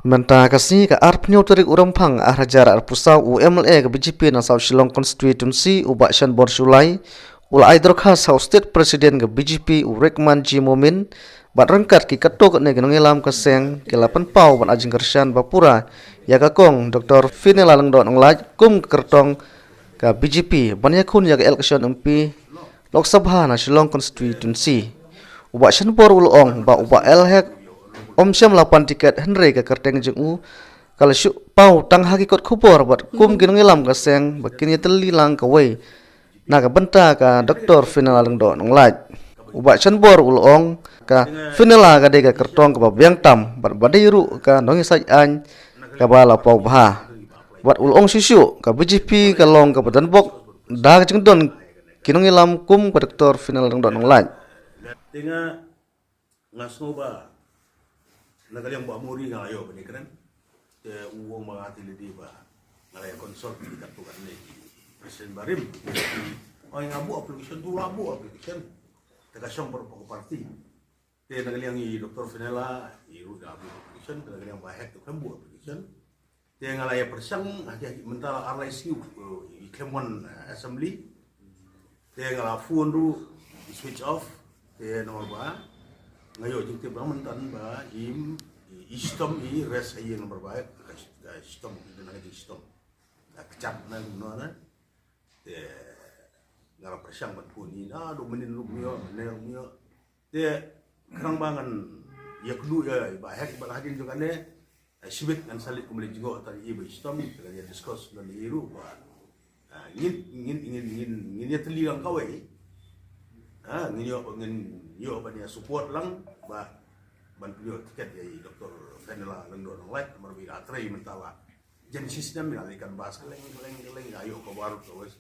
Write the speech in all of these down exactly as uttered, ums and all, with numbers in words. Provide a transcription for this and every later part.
Mynta ka sngi ka arphew tarik u Rymphang arhajar arphew saw, u M L A ka B J P na South Shillong Constituency, u Bah Shanbor Shullai, u la ai dorkhas ha u State President ka B J P, u Rehman G Momin, bad ryngkat ki katto katne ki nongïalam ka seng, ki la pynpaw bad ai jingkyrshan ba pura ïa ka Kong Doctor Fenella Lyngdoh Nonglait kum ka kyrtong ka B J P ban ïakhun ïa ka election M P Lok Sabha na Shillong Constituency. U Bah Shanbor u la ong ba u Bah L Hek um shym la pan tiket, hynrei ka kyrteng jong u ka la shu paw tang ha ki kot khubor bad kum ki nongïalam ka seng ba kin ïatylli lang kawei na ka bynta ka Doctor Fenella Lyngdoh Nonglait. U Bah Shanbor u la ong ka Fenella ka dei ka kyrtong kaba biang tam bad ba dei ruh ka nongïasaid aiñ kaba la paw bha. Bad u la ong shuh shuh ka B J P ka long kaba don bok da ka jingdon ki nongïalam kum ka Doctor Fenella Lyngdoh Nonglait. Te nga, nga sngew ba na ka liang Bah Mori nga la ïoh ban ïakren. Te u ong ba nga te lady ba nga la ïa consult ki katto katne ki president barim. Oi, nga buh application, tu la buh application. Te ka shong baroh ka party. Te na ka liang i Doctor Fenella i ruh da buh application, te na ka liang Bah Hek te khlem buh application. Te nga la ïa pyrshang ha ki, ha ki, mynta la ar lai sngi, eh, i khlem wan, eh, assembly. Te nga la phone ruh i switch off. Te namar ba nga ïoh jingtip ba mynta ba i, i, i shitom i rest ha ïing namar ba ka, ka shitom i dang ka jingshitom. Ka kjat na kumno na. Te nga la pyrshang ban phone i, ah, duk mynnin ruh ym ïoh, mynnin ruh ym ïoh. Te khnang ba ngan ïakynduh ïa i Bah Hek bad hadien jong kane, eh, shibit ngan sa leit kum leit jngoh tang ïa i ba i shitom, te ngan ïa discuss lem ïa i ruh ba, ah, ngin, ngin, ngin, ngin, ngin ïatylli lang kawei. Ah, ngin ïoh, ngin ïoh ban ïa support lang ba ban pynïoh tiket ïa i Doctor Fenella Lyngdoh Nonglait, namar ba i la trei mynta la jan shisnem, i la leit canvass kylleng kylleng kylleng, i la ïoh ka baroh ka West,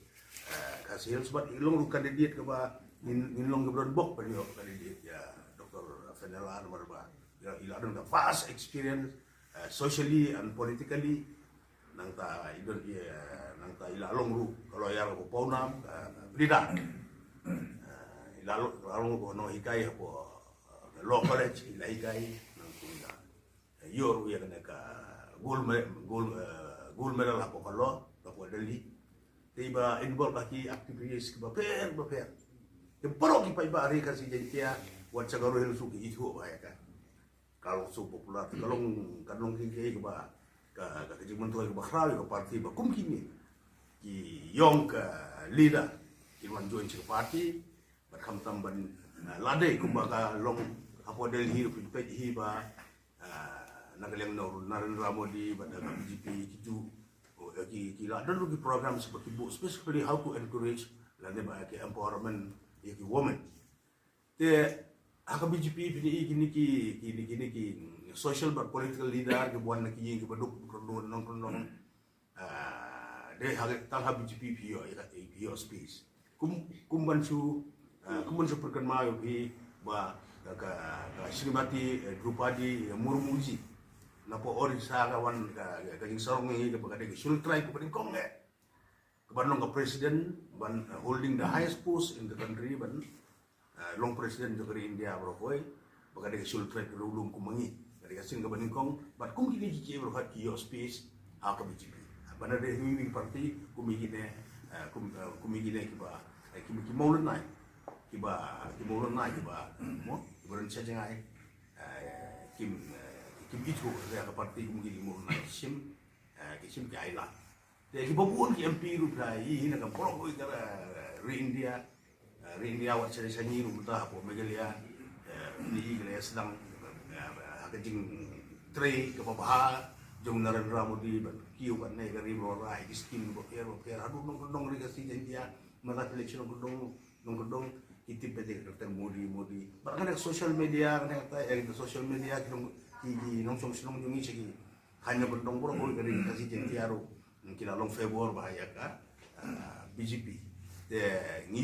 eh, Khasi Hills, bad i long ruh candidate kaba ngin, ngin long kiba don bok ban ïoh candidate ïa Doctor Fenella namar ba i la, i la don ka vast experience, eh, socially and politically. Nangta i don, eh, nangta i la long ruh ka lawyer kaba pawnam, ka, ka pleader. Eh, i la long, i la long ruh ka nonghikai hapoh, eh, law college, i la hikai, nangta i la ïoh ruh ïa kane ka gold me-, gold, eh, gold medal hapoh ka law, hapoh Delhi. Te i ba involve ha ki activities kiba pher, ba pher. Te baroh ki paidbah ri Khasi Jaiñtia, wat sha Garo Hills ruh ki ithuh bha ïa ka. Ka long so popular, te ka long, ka long ki, ki, kiba, ka, ka, ka jingmyntoi kaba khraw ïa ka party ba kum kine ki ïong ka leader kin wan join sha ka party. Bad khamtam ban, ah, lade kumba ka long hapoh Delhi ruh phin peit hi ba, ah, na ka liang Nor-, Narendra Modi bad ka B J P ki ju, oh, ki, ki la don ruh ki programs ba ki buh specifically how to encourage lane ba ki empowerment ïa ki women. Te ha ka B J P phi ïohi kine ki, kine, kine ki social bad political leader kiba wan na ki ïing kiba duk kyndon kyndon. Ah, dei ha, tang ha B J P phi ïoh, ïa ka, phi ïoh space. Kum, kum ban shu, ah, kum ban shu pyrkhat ma ïoh phi ba ka, ka, ka Shrimati, eh, Droupadi, eh, Murmu ji. Na poh Orissa ka wan ka, ka, ka jingsarong ngi ka ba ka dei ka scheduled tribe kaba nyngkong eh. Ka ban long ka president, ban, eh, holding the highest post in the country, ban, eh, long president jong ka ri India baroh kawei, ba ka dei ka scheduled tribe ka riewlum kum ma ngi, ka dei ka seng kaba nyngkong, bad kum kine ki kiei baroh ki ïoh space ha ka B J P. Ban da dei hi wi party, kum ïa kine, eh, kum, eh, kum ïa kine kiba, eh, kiba ki mawlynnai, kiba, ki mawlynnai, kiba, mo, kiba don sha jngai, eh, kim, eh, kim ithuh ïa ka party kum kine ki mawlynnai, shim, eh, ki shim ki ai lad. Te kiba bun ki M P ruh phi la ïohi na ka baroh kawei ka, eh, ri India. Eh, ri India wat sha, sha ngi ruh mynta hapoh Meghalaya. Eh, phi ïohi ka la ïa sdang, eh, ha ka jingtrei kaba bha jong Narendra Modi ban kiew katne ka ri baroh rai ki skim kiba pher ba pher haduh nongkyndong ri Khasi Jaiñtia. Mynta phi leit sha nongkyndong, nongkyndong ki tip ba dei ka kyrteng Modi, Modi. Bad kane ka social media, kane ka, eh, social media ki nong, ki, ki nongshong shnong jong ngi sha ki hynñiew kyndong baroh kawei ka ri Khasi Jaiñtia ruh ki la long favor bha ïa ka, ah, B J P. Te ngi